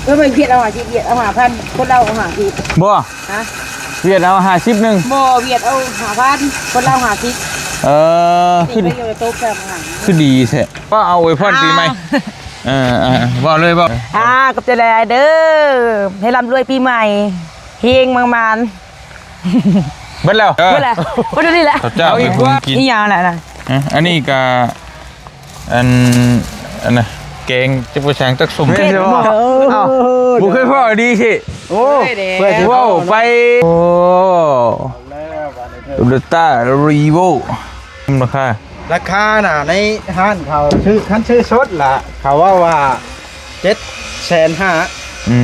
ເອີ ຫວຽດເອົາຫ້າສິບ ຫວຽດເອົາຫ້າພັນ ຄົນລາວເອົາຫ້າສິບ ບໍ່ ຮະ ຫວຽດເອົາຫ້າສິບໜຶ່ງ ບໍ່ ຫວຽດເອົາຫ້າພັນ ຄົນລາວຫ້າສິບ ເອີ ຄື ນີ້ກໍຢູ່ໃນໂຕະ ຄືດີແທ້ ກໍເອົາອວຍພອນປີໃໝ່ ອ່າ ເອີໆ ເວົ້າເລີຍ ເວົ້າ ອ່າ ຂອບໃຈຫຼາຍໆເດີ ໃຫ້ລ່ຳລວຍປີໃໝ່ ເຮງມັງມານ ເບິດແລ້ວ ເອີ ເບິດແລ້ວ ເບິດເທົ່ານີ້ແຫຼະ ເຂົາເຈົ້າເອົາອີກ ເປັນຜູ້ກິນ ອີຫຍັງລະນະ ອືມ ອັນນີ້ກະ ອັນ ອັນນະ ແກງຈັກບໍ່ຊ່າງຈັກສົ້ມ ແກງບໍ່ ເອົ້າ ບໍ່ເຄີຍພໍ້ດີຊິ ໂອ້ ເພື່ອຊິເວົ້າໄປ ໂອ້ ເອີ ເອີ ເອີ ໂຕໂຍຕ້າ ຣີໂວ ລາຄາ ລາຄານະ ໃນຮ້ານເຂົາຊື້ ຄັນຊື້ສົດລະ ເຂົາເວົ້າວ່າ ເຈັດແສນຫ້າ ອື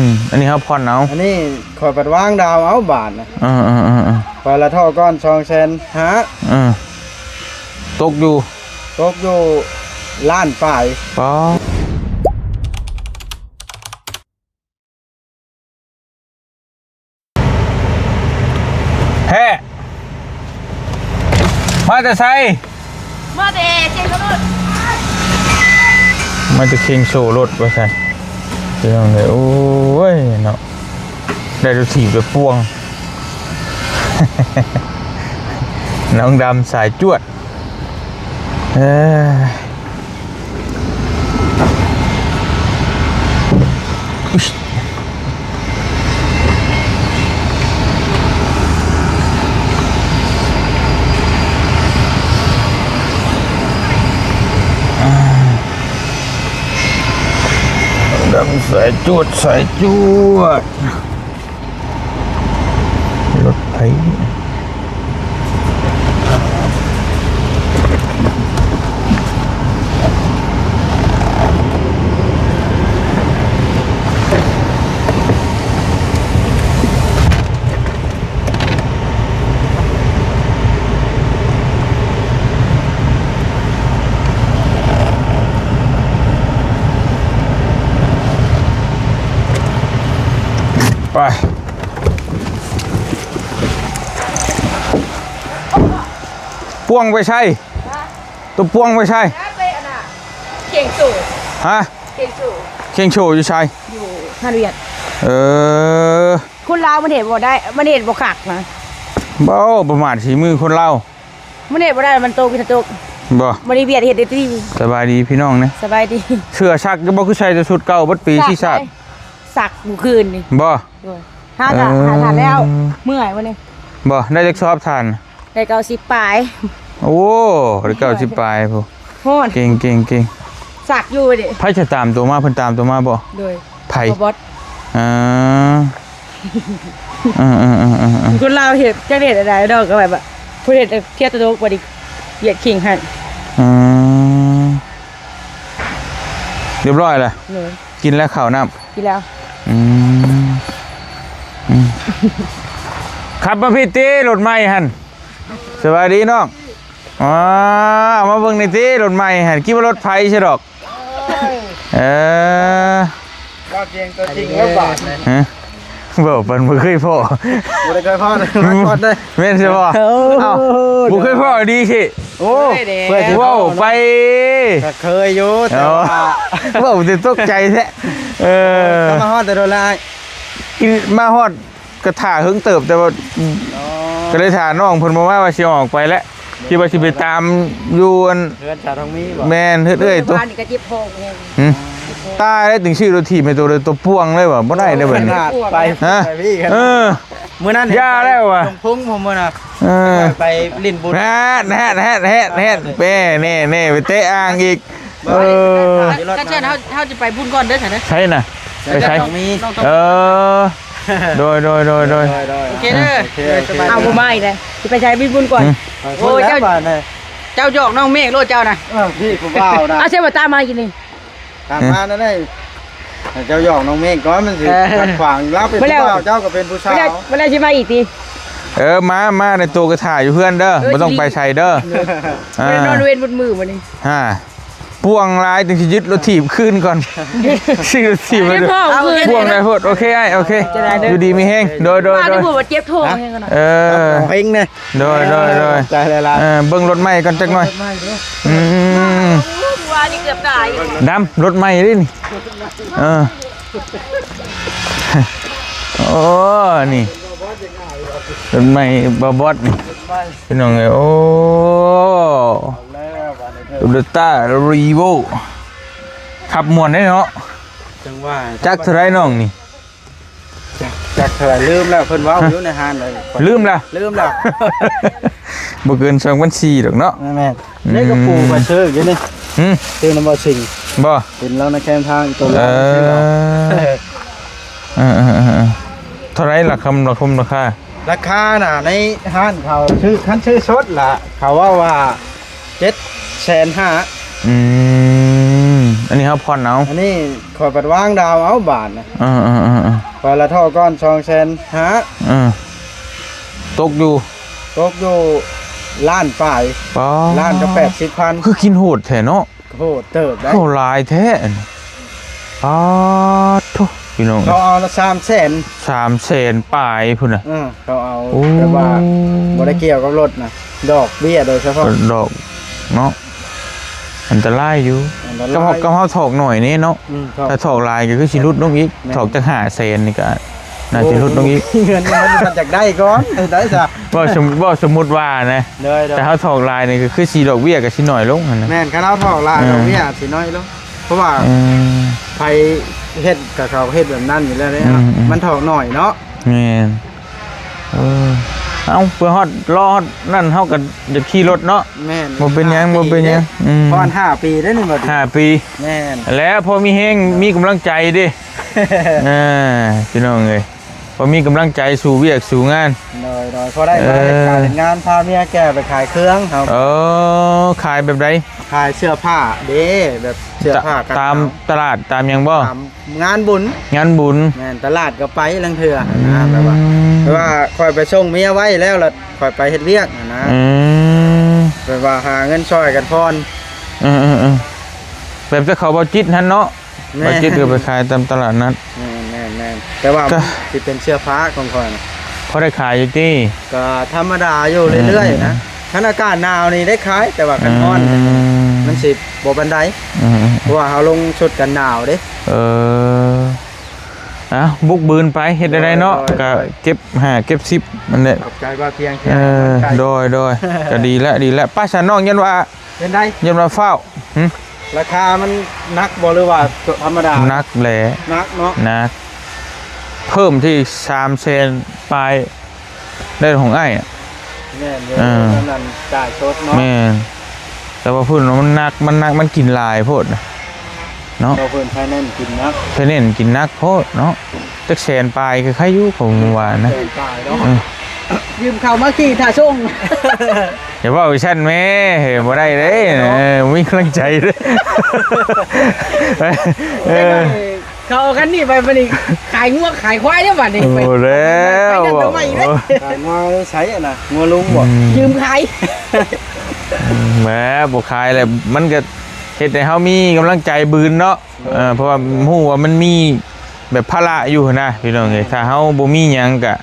ມ ອັນນີ້ເຮົາຜ່ອນເອົາ ອັນນີ້ຂ້ອຍບັດວາງດາວເອົາບາດນະ ເອີໆໆໆ ຂ້ອຍລະທໍ່ກ່ອນ ສອງແສນຫ້າ ເອີ ຕົກຢູ່ ຕົກຢູ່ລ້ານປາຍ ປາ ແທ້ ມາແຕ່ໃສ? ມາແຕ່ເຊໂຊລົດ ມາແຕ່ເຊໂຊລົດວ່າຊັ້ນ ພີ່ນ້ອງເອີຍ ໂອ້ຍເນາະ ໄດ້ລົດຖີບໄປປ່ວງ ນ້ອງດຳສາຍຈວດ ເອີ ດຳສາຍຈວດ ສາຍຈວດ. ລົດໄປ ໄປ ປ່ວງໄປໃສ? ຮະ? ຕົວປ່ວງໄປໃສ? ໄປອັນນ່າ ຄຽງໂຊ. ຮະ? ຄຽງໂຊ. ຄຽງໂຊຢູ່ໃສ? ຢູ່ຮ້ານວຽດ. ເອີ ຄົນລາວມັນເຮັດບໍ່ໄດ້ ມັນເຮັດບໍ່ຄັກນະ. ເວົ້າປະໝາດສີມືຄົນລາວ. ມັນເຮັດບໍ່ໄດ້ ມັນຕົກ ມີແຕ່ຕົກ. ບໍ່ ບໍ່ໄດ້ວຽດເຮັດໄດ້ຕິ. ສະບາຍດີພີ່ນ້ອງເນາະ. ສະບາຍດີ. ເສື້ອຊັກຢູ່ບໍ່? ຄືໃສ່ແຕ່ຊຸດເກົ່າເບິດປີທີ່ຊາດ. ຊັກມື້ຄືນນີ້. ບໍ່? ໂດຍ ຫາ ເອີ ຖ້າ ຖ້າແລ້ວ ເມື່ອຍມື້ນີ້. ບໍ່ ໄດ້ຈັກຊອບທ່ານ? ໄດ້ເກົ້າສິບປາຍ. ໂອ້ ໄດ້ເກົ້າສິບປາຍພຸ້ນ. ຮ້ອນ. ເກັ່ງໆໆ. ຊັກຢູ່ເດ. ໃຜຈະຕາມຕົວມາ? ເພິ່ນຕາມຕົວມາບໍ່? ໂດຍ. ໃຜ? ບໍ່ບອດ. ອ່າ ເອີໆໆໆໆ ຄົນລາວເຮັດ ຈັກເຮັດອັນໃດດອກ ກໍແບບວ່າ ຜູ້ເຮັດເທື່ອຕະຫຼົກບໍ່ໄດ້ວຽດຄິງໃຫ້. ອືມ ຮຽບຮ້ອຍແລ້ວ. ໂດຍ. ກິນແລ້ວເຂົ້ານ້ຳ? ກິນແລ້ວ. ອືມ ອືມ ຂັບມາພີ້ຕິ ລົດໃໝ່ຫັ້ນ. ສະບາຍດີນ້ອງ. ອໍ ເອົາມາເບິ່ງໜ່ອຍຕິ ລົດໃໝ່ຫັ້ນ ຄິດວ່າລົດໃຜຊະດອກ. ເອີ ວ່າຈຽງຕົວຈິງແລ້ວບາດນີ້. ຮະ? ເວົ້າປານບໍ່ເຄີຍພໍ້. ບໍ່ໄດ້ເຄີຍພໍ້ເລີຍ ມາກ່ອນເດ້. ແມ່ນຊິບໍ່? ເອົ້າ ບໍ່ເຄີຍພໍ້ດີຊິ. ໂອ້ ເຄີຍຊິເວົ້າໄປ ກໍເຄີຍຢູ່ ແຕ່ວ່າ ເວົ້າແຕ່ຕົກໃຈແທ້. ເອີ ມາຮອດແຕ່ໂດນລະອ້າຍ ມາຮອດ ກໍຖ້າເຫິງເຕີບ ແຕ່ວ່າ ອໍ ກໍເລີຍຖ້ານ້ອງເພິ່ນບໍ່ມາ ວ່າຊິອອກໄປແລ້ວ ຄິດວ່າຊິໄປຕາມຢູ່ອັນ ເຮືອນສາວທອງມີບໍ່? ແມ່ນ ເຮືອນເອື້ອຍໂຕ. ວານນີ້ກໍເຈັບທ້ອງແຮງ. ຫືມ? ຕາຍແລ້ວ ຈຶ່ງຊື້ລົດຖີບໃຫ້ໂຕເລີຍ ໂຕປ່ວງເລີຍວ່າ ບໍ່ໄດ້ເດ້ບັດນີ້. ຂະໜາດໄປ ຮະ? ໄປພີ້ກັນ. ເອີ ມື້ນັ້ນ ຢ່າແລ້ວວ່າ ລົງພຸງ ຜົມມື້ນະ. ເອີ ໄປຫຼິ້ນບຸນ ແຮດ ແຮດ ແຮດ ແຮດ ແຮດ ແມ່ ແນ່ ແນ່ ໄປເຕະອ່າງອີກ. ເອີ ຄັນຊັ້ນເຮົາ ເຮົາຈະໄປບຸນກ່ອນເດີຊັ້ນເດີ. ໃສນະ? ໄປໃສ? ເອີ ໂດຍ ໂດຍ ໂດຍ ໂດຍ ໂດຍ ໂດຍ ໂອເຄເດີ. ໂອເຄ ໂອເຄ ເອົາ ບໍ່ມາອີກແລ້ວ ຊິໄປໃສ? ໄປບຸນກ່ອນ. ອືມ ໂອ້ຍ ເຈົ້າ ເຈົ້າຢອກນ້ອງເມກໂລດເຈົ້ານະ. ເອີ ພີ່ຜູ້ບ່າວນະ ເອົາ ເຊວ່າຕາມມາກິນນີ້. ຕາມມານັ້ນເດ້. ໃຫ້ເຈົ້າຢອກນ້ອງເມກກ່ອນ ມັນຊິ ເອີ ຂັດຂວາງ. ລາວເປັນຜູ້ບ່າວ ເຈົ້າກໍເປັນຜູ້ສາວ. ມາແລ້ວ ມາແລ້ວຊິມາອີກຕິ? ເອີ ມາ ມາໃນໂຕກະຖ້າຢູ່ເຮືອນເດີ. ເອີ ບໍ່ຕ້ອງໄປໃສເດີ. ເອີ ອ່າ ນອນເວັນໝົດມື້ບັດນີ້. ຮະ? ປ່ວງຫຼາຍ ຈຶ່ງຊິຍຶດລົດຖີບຄືນກ່ອນ. ຊື້ລົດຖີບ ເອົາ ປ່ວງຫຼາຍໂພດ. ໂອເຄອ້າຍ ໂອເຄ ຢູ່ດີມີແຮງ. ໂດຍ ໂດຍ ໂດຍ ວ່າແຕ່ຜູ້ວ່າເຈັບທ້ອງແຮງ. ເອີ ເຮົງເດ້. ໂດຍ ໂດຍ ໂດຍ ໃຈຫຼາຍໆ. ເອີ ເບິ່ງລົດໃໝ່ກ່ອນຈັກໜ້ອຍ. ອືມ ວ່ານີ້ເກືອບຕາຍ ດຳ ລົດໃໝ່ເດ້ນີ້ ເອີ ໂອ້ ນີ້ ລົດໃໝ່ບ່າວບອດນີ້ ພີ່ນ້ອງເອີຍ ໂອ້ ໂຕໂຍຕ້າ ຣີໂວ ຂັບມ່ວນເດ້ເນາະ ຈັ່ງວ່າ ຈັກເທົ່າໃດນ້ອງນີ້? ຈັກ ຈັກເທົ່າໃດ ລືມແລ້ວ ເພິ່ນເວົ້າຢູ່ໃນຮ້ານເລີຍ ລືມແລ້ວ ລືມແລ້ວ ບໍ່ເກີນສອງພັນສີ່ດອກເນາະ ແມ່ນໆ ອືມ ນີ້ກະປູກະເຊີຢູ່ນີ້ ຫື ຊື້ນຳບໍ່ຊິງ ບໍ່ ເຫັນລາວໃນແຄມທາງ ອີ່ໂຕລາວ ເອີ ເອີໆໆໆ ເທົ່າໃດລະຄຳລະຄຸມລາຄາ? ລາຄານະ ໃນຮ້ານເຂົາຊື້ ຄັນຊື້ສົດລະ ເຂົາເວົ້າວ່າ ເຈັດແສນຫ້າ ອືມ ອັນນີ້ເຮົາຜ່ອນເອົາ ອັນນີ້ຂ້ອຍພັດວາງດາວເອົາບາດນະ ເອີ ເອີໆໆໆ ຂ້ອຍລະທໍ່ກ່ອນສອງແສນຫ້າ ເອີ ຕົກຢູ່ ຕົກຢູ່ລ້ານປາຍ ປາດ ລ້ານກັບແປດສິບພັນ ຄືກິນໂຫດແທ້ເນາະ ໂຫດເຕີບໄດ໋ ໂຫ ຫຼາຍແທ້ອັນນີ້ ປາດໂທ້ ພີ່ນ້ອງ ເຂົາເອົາລະສາມແສນ ສາມແສນປາຍພຸ້ນນະ ເອີ ເຂົາເອົາ ໂອ້ ແບບວ່າບໍ່ໄດ້ກ່ຽວກັບລົດນະ ດອກເບ້ຍໂດຍສະເພາະ ດອກເນາະ ອັນຕະລາຍຢູ່ ອັນຕະລາຍ ກັບເຮົາ ກັບເຮົາຖອກໜ້ອຍນີ້ເນາະ ອືມ ຖອກ ຖ້າຖອກຫຼາຍກະຄືຊິຫຼຸດລົງອີກ ແມ່ນ ຖອກຈັກຫ້າແສນນີ້ກະໜ້າຊິຫຼຸດລົງອີກ ໂອ້ ເງິນມັນ ມັນຢາກໄດ້ກ່ອນ ໄດ້ຊະ ເວົ້າສົມ ເວົ້າສົມມຸດວ່ານະ ໂດຍໆ ແຕ່ເຮົາຖອກຫຼາຍນີ້ກະຄືຊິດອກເບ້ຍກະຊິໜ້ອຍລົງຫັ້ນນະ ແມ່ນ ຄັນເຮົາຖອກຫຼາຍ ອືມ ດອກເບ້ຍຊິໜ້ອຍລົງ ເພາະວ່າ ເອີ ໃຜເຮັດກະເຂົາເຮັດແບບນັ້ນຢູ່ແລ້ວເດ້ ອືມໆ ມັນຖອກໜ້ອຍເນາະ ແມ່ນ ເອີ ເອົ້າ ເພື່ອຮອດ ລໍຮອດນັ້ນເຮົາກະຢາກຂີ່ລົດເນາະ ແມ່ນ ບໍ່ເປັນຫຍັງ ຫ້າປີ ບໍ່ເປັນຫຍັງ ເດ້ ອືມ ຮອດຫ້າປີເດ້ນີ້ ຫ້າປີ ແມ່ນ ແລ້ວພໍມີແຮງ ມີກຳລັງໃຈເດ້ ອ່າ ພີ່ນ້ອງເອີຍ ພໍມີກຳລັງໃຈສູ້ວຽກສູ້ງານ ໂດຍໆ ພໍໄດ້ ເອີ ມາເຮັດການເຮັດງານ ພາເມຍແກ່ໄປຂາຍເຄື່ອງເຮົາ ເອີ ຂາຍແບບໃດ? ຂາຍເສື້ອຜ້າເດ້ ແບບເສື້ອຜ້າກັນໜາວ ຕາມຕະຫຼາດຕາມຫຍັງບໍ່? ຕາມງານບຸນ ງານບຸນ ແມ່ນ ຕະຫຼາດກະໄປລາງເທື່ອຫັ້ນນະ ອືມ ແບບວ່າ ແບບວ່າຂ້ອຍໄປສົ່ງເມຍໄວ້ແລ້ວ ລະຂ້ອຍໄປເຮັດວຽກຫັ້ນນະ ອືມ ແບບວ່າຫາເງິນຊ່ອຍກັນຜ່ອນ ເອີໆໆ ແບບຈະເຂົ້າເບົາຈິດຫັ້ນເນາະ ແມ່ນ ເບົາຈິດກະໄປຂາຍຕາມຕະຫຼາດນັດ ແມ່ນໆໆ ແຕ່ວ່າ ກະ ມັນຊິເປັນເສື້ອຜ້າຂອງຂ້ອຍນະ ພໍໄດ້ຂາຍຢູ່ຕິ? ກະທຳມະດາຢູ່ເລື້ອຍໆນະ ອືມໆໆ ຄັນອາກາດໜາວນີ້ໄດ້ຂາຍ ແຕ່ວ່າຄັນຮ້ອນ ອືມ ມັນຊິບໍ່ປານໃດ ອືມໆ ເພາະວ່າເຮົາລົງຊຸດກັນໜາວເດ້ ເອີ ອ່ະ ບຸກບືນໄປ ເຮັດແນວໃດເນາະ ໂດຍໆ ກະເກັບຫ້າເກັບສິບຫັ້ນແຫຼະ ຂອບໃຈບ່າວພຽງ ເອີ ໃຫ້ກຳລັງໃຈ ໂດຍໆ ກະດີແລ້ວ ດີແລ້ວ ໄປຊະນ້ອງ ຢ້ານວ່າ ເປັນໃດ? ຢ້ານວ່າຟ້າວ ຫຶ? ລາຄາມັນໜັກບໍ່ ຫຼືວ່າທຳມະດາ? ໜັກແຫຼະ ໜັກເນາະ ໜັກ ເພີ່ມທີ່ສາມແສນປາຍ ໄດ້ຂອງອ້າຍ ແມ່ນຢູ່ ເອີ ອັນນັ້ນຈ່າຍສົດເນາະ ແມ່ນ ແຕ່ວ່າເພິ່ນວ່າມັນໜັກ ມັນໜັກ ມັນກິນຫຼາຍໂພດນະ ເນາະ ເພິ່ນໄຟແນນກິນໜັກ ໄຟແນນກິນໜັກໂພດເນາະ ຈັກແສນປາຍກະໄຄຢູ່ ເຂົາວ່ານະ ແສນປາຍເນາະ ອືມ ຢືມເຂົາມາຂີ່ຖ້າສົ່ງ ຢ່າເວົ້າຊັ້ນແມ້ ເອີ ບໍ່ໄດ້ເດ້ ເອີ ບໍ່ມີກຳລັງໃຈເດ້ ເອີ ເຂົາເອົາຄັນນີ້ໄປ ບາດນີ້ຂາຍງົວຂາຍຄວາຍເດ້ ບາດນີ້ ໂອ້ ແລ້ວ ໄປນັ້ນໄປນີ້ເດ້ ຂາຍງົວໃສນະ ງົວລຸງບໍ່ ອືມ ຢືມຂາຍ ແໝ ບໍ່ຂາຍແລ້ວ ມັນກະເຮັດໃຫ້ເຮົາມີກຳລັງໃຈບືນເນາະ ເອີ ເພາະວ່າຮູ້ວ່າມັນມີແບບພາລະຢູ່ຫັ້ນນະ ພີ່ນ້ອງເອີຍ ຖ້າເຮົາບໍ່ມີຫຍັງກະ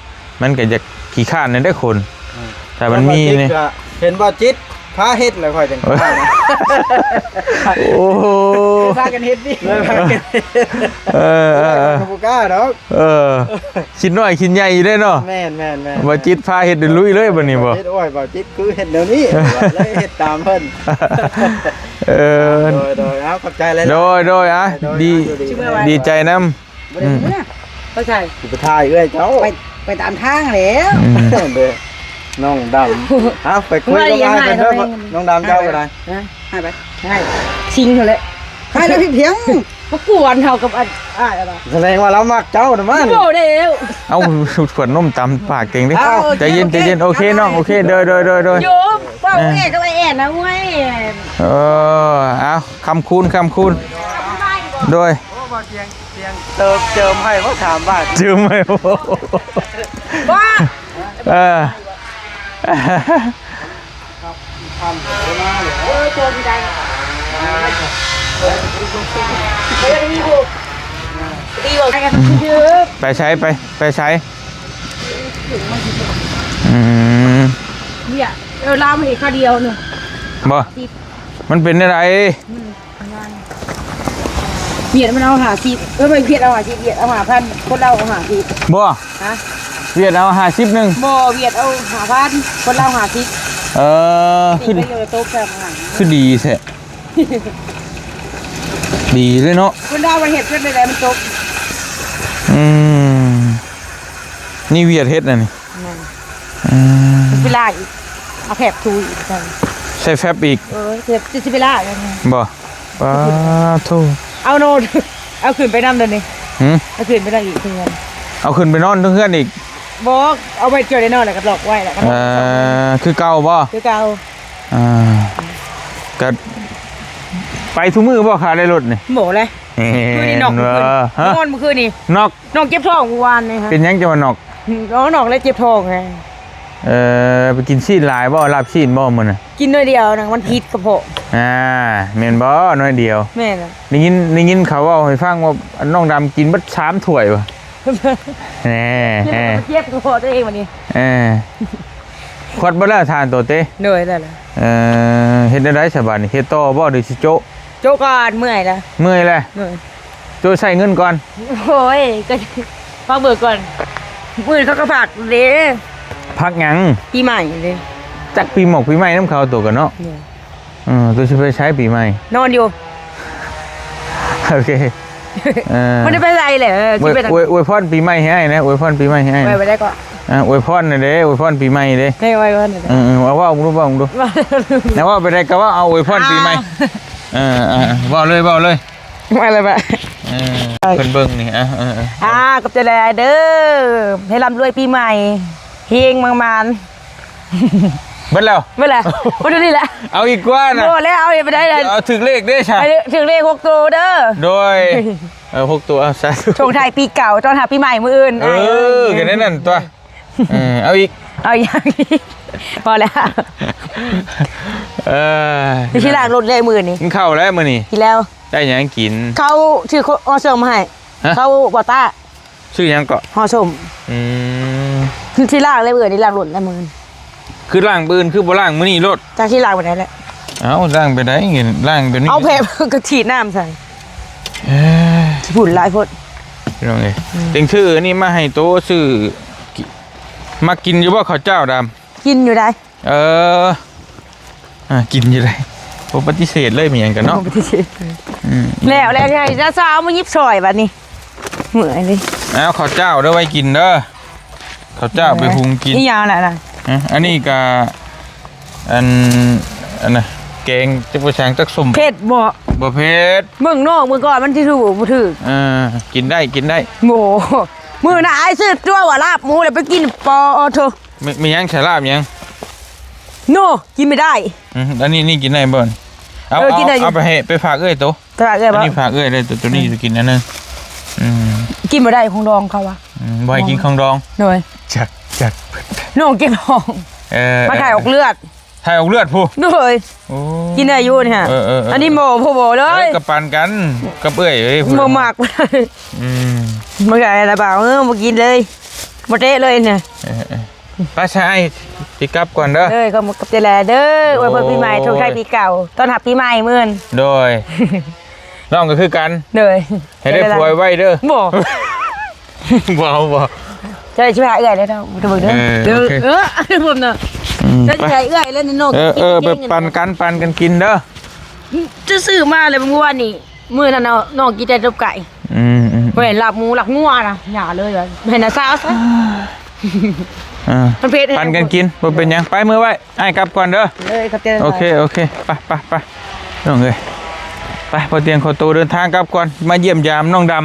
ມັນກະຢາກຂີ້ຄ້ານແດ່ເດ້ຄົນ ອືມ ຖ້າມັນມີນີ້ ເຫັນບໍ່ຈິດ ພາເຮັດແລ້ວຂ້ອຍຈັ່ງກ້ານະ ໂອ້ໂຫ ເລີຍພາກັນເຮັດນີ້ ເລີຍພາກັນເຮັດ ເອີໆໆ ຂ້ອຍກະບໍ່ກ້າດອກ ເອີ ຄິດນ້ອຍຄິດໃຫຍ່ຢູ່ເດ້ເນາະ ແມ່ນໆໆ ບ່າວຈິດພາເຮັດ ລຸຍເລີຍບາດນີ້ບໍ່ ເຮັດ ໂອ້ຍ ບ່າວຈິດຄືເຮັດແນວນີ້ ເລີຍເຮັດຕາມເພິ່ນ ເອີ ໂດຍໆ ເອົາ ຂອບໃຈຫຼາຍໆ ໂດຍໆ ອ່ະ ໂດຍໆ ດີ ອ່ະ ຢູ່ດີ ດີໃຈນຳ ບໍ່ໄດ້ເມືອ ອືມ ໄປໃສ? ຊິໄປຖ່າຍເອື້ອຍເຈົ້າ ໄປ ໄປຕາມທາງແຫຼ້ວ ອືມ ເດີ ນ້ອງດຳ ເອົາ ໄປຄຸຍກັບອ້າຍເພິ່ນເດີ ນ້ອງດຳເຈົ້າກະໄດ້ ຮະ? ໃຫ້ໄປ ໃຫ້ ຊິງເທົ່າແຫຼະ ໃຫ້ແລ້ວພຽງ ມາກວນເຮົາກັບອັນ ອ້າຍລະ ສະແດງວ່າລາວມັກເຈົ້ານະມັນ ບໍ່ແລ້ວ ເອົ້າ ຂວດນົມຕຳປາກເກັ່ງເດ້ ເອົ້າ ໃຈເຢັນ ໃຈເຢັນ ໂອເຄນ້ອງ ໂອເຄ ໂດຍໆໆ ໂຍມ ເວົ້າແອກັບອ້າຍແອນນະ ໂອ້ຍ ເອີ ເອົາ ຄຳຄູນ ຄຳຄູນ ໂດຍ ໂອ້ ບໍ່ ຈຽງ ຈຽງເຕີມ ເຈີມໃຫ້ບໍ່ ສາມບາດ ເຈີມໃຫ້ບໍ່ ບໍ່ ເອີ ເອີ ເຈີມທີ່ໃດ ໄປໃສ ໄປ ໄປໃສ ອືມ ເອີ ລາວມາເຮັດຄາວດຽວນີ້ ບໍ່ ມັນເປັນແນວໃດ ອືມ ຫວຽດມັນເອົາຫ້າສິບ ເອີ ຫວຽດເອົາຫ້າສິບ ຫວຽດເອົາຫ້າພັນ ຄົນລາວເອົາຫ້າສິບ ບໍ່ ຮະ ຫວຽດເອົາຫ້າສິບໜຶ່ງ ບໍ່ ຫວຽດເອົາຫ້າພັນ ຄົນລາວຫ້າສິບ ເອີ ຄື ໄປຢູ່ໃນໂຕະແຊມ ຄືດີແທ້ ດີເລີຍເນາະ ຄົນລາວມັນເຮັດຈັ່ງໃດມັນຕົກ ອືມ ນີ້ຫວຽດເຮັດນະນີ້ ແມ່ນ ອືມ ຊິໄປລ້າງອີກ ເອົາແຟບຖູອີກ ໃສ່ແຟບອີກ ເອີ ຊິ ຊິໄປລ້າງ ບໍ່ ປາໂທ ເອົາໂນດ ເອົາຂຶ້ນໄປນຳເດີນີ້ ຫື ເອົາຂຶ້ນໄປນອນອີກເທື່ອ ເອົາຂຶ້ນໄປນອນເທິງເຮືອນອີກ ບໍ່ ເອົາໄວ້ເຈົ້າໄດ້ນອນ ແລ້ວກໍລັອກໄວ້ ແລ້ວກໍ ເອີ ຄືເກົ່າບໍ່ ຄືເກົ່າ ອ່າ ກໍໄປທຸກມື້ບໍ່ ຄ່າໄດ້ລົດນີ້ ບໍ່ແຫຼະ ເອີ ຄືນີ້ນອກ ເຫັນບໍ່ ມື້ຄືນ ຮະ ນອນມື້ຄືນນີ້ ນອກ ນ້ອງເຈັບທ້ອງມື້ວານນີ້ ເປັນຫຍັງຈັ່ງວ່ານອກ ເອີ ນອກແລ້ວເຈັບທ້ອງໄງ ເອີ ໄປກິນຊີ້ນຫຼາຍບໍ່ ລາບຊີ້ນບໍ່ມື້ນັ້ນ ກິນໜ້ອຍດຽວນະ ມັນຜິດກະເພາະ ອ່າ ແມ່ນບໍ່ ໜ້ອຍດຽວ ແມ່ນລະ ໄດ້ຍິນ ໄດ້ຍິນເຂົາເວົ້າໃຫ້ຟັງວ່າ ນ້ອງດຳກິນເບິດສາມຖ້ວຍວ່າ ແນ່ ເຈັບກະເພາະຕົວເອງບັດນີ້ ເອີ ຂວດເບິດແລ້ວທານໂຕເຕ ໂດຍ ແລ້ວລະ ເອີ ເຮັດແນວໃດສະບາດນີ້ ເຮັດຕໍ່ບໍ່ ຫຼືຊິໂຈະ ໂຈະກ່ອນ ເມື່ອຍລະ ເມື່ອຍແລ້ວ ໂດຍ ໂຈະໃຊ້ເງິນກ່ອນ ໂອ້ຍ ກໍຟັງເບິ່ງກ່ອນ ມື້ອື່ນເຂົາກໍພັກເດ້ ພັກຫຍັງ ປີໃໝ່ເດ້ ຈັກປີໝອກປີໃໝ່ນຳເຂົາໂຕກັນເນາະ ໂດຍ ເອີ ໂຕຊິໄປໃສປີໃໝ່ ນອນຢູ່ ໂອເຄ ເອີ ບໍ່ໄດ້ໄປໃສແຫຼະ ເອີ ອວຍ ຊິໄປ ອວຍ ອວຍພອນປີໃໝ່ໃຫ້ອ້າຍແດ່ ອວຍພອນປີໃໝ່ໃຫ້ອ້າຍ ໄປ ໄປໄດ້ກໍ ອ່າ ອວຍພອນແດ່ ອວຍພອນປີໃໝ່ເດ້ ໃຫ້ອວຍພອນ ເອີ ເອີ ເວົ້າ ເວົ້າເບິ່ງດູ ເວົ້າເບິ່ງດູ ແລ້ວເວົ້າໄປໃດກໍເວົ້າ ເອົາອວຍພອນປີໃໝ່ ອ່າ ເອີ ເອີ ເວົ້າເລີຍ ເວົ້າເລີຍ ມາແລ້ວບາດ ເອີ ເພິ່ນເບິ່ງນີ້ ອ່າ ເອີ ເອີ ອ່າ ຂອບໃຈຫຼາຍໆເດີ ໃຫ້ລ່ຳລວຍປີໃໝ່ ເຮງມັງມານ ເບິດແລ້ວ ເບິດແລ້ວ ບໍ່ໄດ້ນີ້ແຫຼະ ເອົາອີກກວ່ານະ ບໍ່ແລ້ວ ເອົາໄປໄດ້ ເອົາຖືກເລກເດ້ຊະ ໃຫ້ຖືກເລກຫົກໂຕເດີ ໂດຍ ເອີ ຫົກໂຕ ເອົາ ສາທຸ ສົ່ງທ້າຍປີເກົ່າ ຕ້ອນຮັບປີໃໝ່ມື້ອື່ນ ເອີ ອ້າຍເອີຍ ກໍແນວນັ້ນຕົວະ ເອີ ເອົາອີກ ເອົາອີກ ພໍແລ້ວ ເອີ ຊິລ້າງລົດແລ້ວມື້ນີ້ ກິນເຂົ້າແລ້ວມື້ນີ້ ກິນແລ້ວ ໄດ້ຫຍັງກິນ ເຂົ້າ ຊື້ຫໍ່ສົ້ມມາໃຫ້ ຮະ ເຂົ້າບໍ່ຕາ ຊື້ຫຍັງເກາະ ຫໍ່ສົ້ມ ອືມ ຊິລ້າງແລ້ວມື້ນີ້ ລ້າງລົດແລ້ວມື້ນີ້ ຄືລ້າງມື້ອື່ນ ຄືບໍ່ລ້າງມື້ນີ້ໂລດ ຈັກຊິລ້າງໄປໃດແຫຼະ ເອົ້າ ລ້າງໄປໃດ ລ້າງແບບນີ້ ເອົາແຜບ ກໍສີດນ້ຳໃສ່ ເອີຍ ຂີ້ຝຸ່ນຫຼາຍໂພດ ພີ່ນ້ອງເອີຍ ອືມ ເຕັງຊື້ອັນນີ້ມາໃຫ້ໂຕ ຊື້ ມັກກິນຢູ່ບໍ່ເຂົ້າເຈົ້າດຳ ກິນຢູ່ໃດ ເອີ ອ່າ ກິນຢູ່ໃດ ບໍ່ປະຕິເສດເລີຍ ມີຫຍັງກັນເນາະ ບໍ່ປະຕິເສດ ອືມ ແລ້ວ ແລ້ວ ໃຫ້ນ້າສາວມາຫຍິບຊ່ອຍບັດນີ້ ເມື່ອຍເລີຍ ເອົາເຂົ້າເຈົ້າເດີ ໄວ້ກິນເດີ ເຂົ້າເຈົ້າໄປຫຸງກິນ ອີຫຍັງລະນະ ຮະ ອັນນີ້ກະ ອັນ ອັນນະ ແກງຈັກວ່າຫຍັງ ຈັກສົ້ມ ເຜັດບໍ່ ບໍ່ເຜັດ ເບິ່ງນອກເບິ່ງກ່ອນ ມັນຊິຖືກບໍ່ຖືກ ເອີ ກິນໄດ້ ກິນໄດ້ ໂອ້ ມື້ໜ້າອ້າຍຊື້ຕົວວ່າລາບໝູ ແລ້ວໄປກິນ ປ ໂອໂທ ມີ ມີຫຍັງ ສາລາບຫຍັງ ໂນ ກິນບໍ່ໄດ້ ອືມ ອັນນີ້ ນີ້ກິນໄດ້ບໍ່ ເອົາ ເອີ ກິນໄດ້ຢູ່ ເອົາໄປໃຫ້ ໄປຝາກເອື້ອຍໂຕ ໄປຝາກເອື້ອຍບໍ່ ອັນນີ້ຝາກເອື້ອຍເດີ ໂຕ ໂຕນີ້ ເອີ ກິນອັນໜຶ່ງ ອືມ ກິນບໍ່ໄດ້ຂອງດອງເຂົາວ່າ ອືມ ບໍ່ໃຫ້ກິນຂອງດອງ ໂດຍ ຈັກ ຈັກ ນ້ອງເຈັບທ້ອງ ເອີ ມາຖ່າຍອອກເລືອດ ຖ່າຍອອກເລືອດພຸ້ນ ໂດຍ ໂອ້ ກິນໄດ້ຢູ່ນີ້ ເອີ ເອີ ເອີ ອັນນີ້ບໍ່ ບໍ່ ບໍ່ເລີຍ ເອີ ກໍປັນກັນກັບເອື້ອຍເອີຍ ບໍ່ມັກ ອືມ ມັນກໍລະບ່າວ ເອີ ບໍ່ກິນເລີຍ ບໍ່ເຕະເລີຍນີ້ ເອີ ເອີ ໄປຊະ ອ້າຍຊິກັບກ່ອນເດີ ເອີ ຂອບໃຈຫຼາຍເດີ ໂອ້ ອວຍພອນປີໃໝ່ ສົ່ງທ້າຍປີເກົ່າ ຕ້ອນຮັບປີໃໝ່ມື້ອື່ນ ໂດຍ ນ້ອງກໍຄືກັນ ໂດຍ ໃຫ້ໄດ້ຜົວໄວເດີ ບໍ່ ບໍ່ ບໍ່ ເຈົ້າຊິຫາເອື້ອຍເລີຍເນາະ ບໍ່ຕ້ອງເບິ່ງເດີ ເອີ ໂອເຄ ເອີ ເອົາໃຫ້ຜົມນະ ອືມ ເຈົ້າຊິໃຫ້ເອື້ອຍແລ້ວນ້ອງ ເອີ ເອີ ແບບປັນກັນ ປັນກັນກິນເດີ ຈະຊື້ມາແລ້ວມື້ວານນີ້ ມື້ນັ້ນເນາະ ນ້ອງກິນແຕ່ຕົ້ມໄກ່ ອືມ ອືມ ບໍ່ເຫັນລາບໝູ ລາບງົວນະ ຢ່າເລີຍວ່າ ເຫັນນະສາວຊະ ອ່າ ມັນເຜັດ ປັນກັນກິນ ບໍ່ເປັນຫຍັງ ໄປ ເມືອໄວ້ ອ້າຍກັບກ່ອນເດີ ເອີ ຂອບໃຈຫຼາຍໆ ໂອເຄ ໂອເຄ ໄປ ໄປ ໄປ ນ້ອງເອີຍ ໄປ ພໍຕຽງຂໍໂຕເດີນທາງກັບກ່ອນ ມາຢ້ຽມຢາມນ້ອງດຳ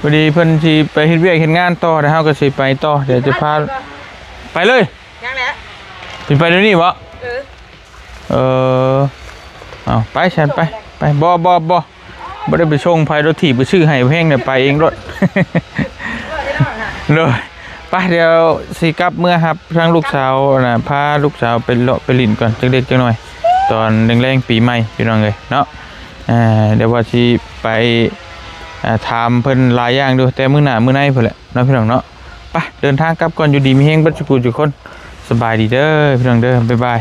ພໍດີເພິ່ນຊິໄປເຮັດວຽກເຮັດງານຕໍ່ ແລ້ວເຮົາກໍຊິໄປຕໍ່ ດຽວຈະພາ ໄປເລີຍ ຍັງແຫຼະ ຊິໄປດຽວນີ້ບໍ່ ເອີ ເອີ ເອົາ ໄປຊັ້ນ ໄປ ໄປ ບໍ່ ບໍ່ ບໍ່ ບໍ່ໄດ້ໄປສົ່ງໃຜ ລົດຖີບໄປຊື້ໃຫ້ແພງ ດຽວໄປເອງໂລດ ໂດຍ ໄປ ດຽວຊິກັບເມືອຮັບທາງລູກສາວນະ ພາລູກສາວໄປເລາະໄປຫຼິ້ນກ່ອນ ຈັກເລັກຈັກໜ້ອຍ ຕອນແລງໆປີໃໝ່ ພີ່ນ້ອງເອີຍເນາະ ອ່າ ດຽວວ່າຊິໄປ ອ່າ ຖາມເພິ່ນຫຼາຍຢ່າງຢູ່ ແຕ່ມື້ໜ້າມື້ໃນພຸ້ນແຫຼະເນາະ ພີ່ນ້ອງເນາະ ໄປ ເດີນທາງກັບກ່ອນ ຢູ່ດີມີແຮງເບິດສູ່ຜູ້ສູ່ຄົນ ສະບາຍດີເດີ ພີ່ນ້ອງເດີ ບາຍບາຍ.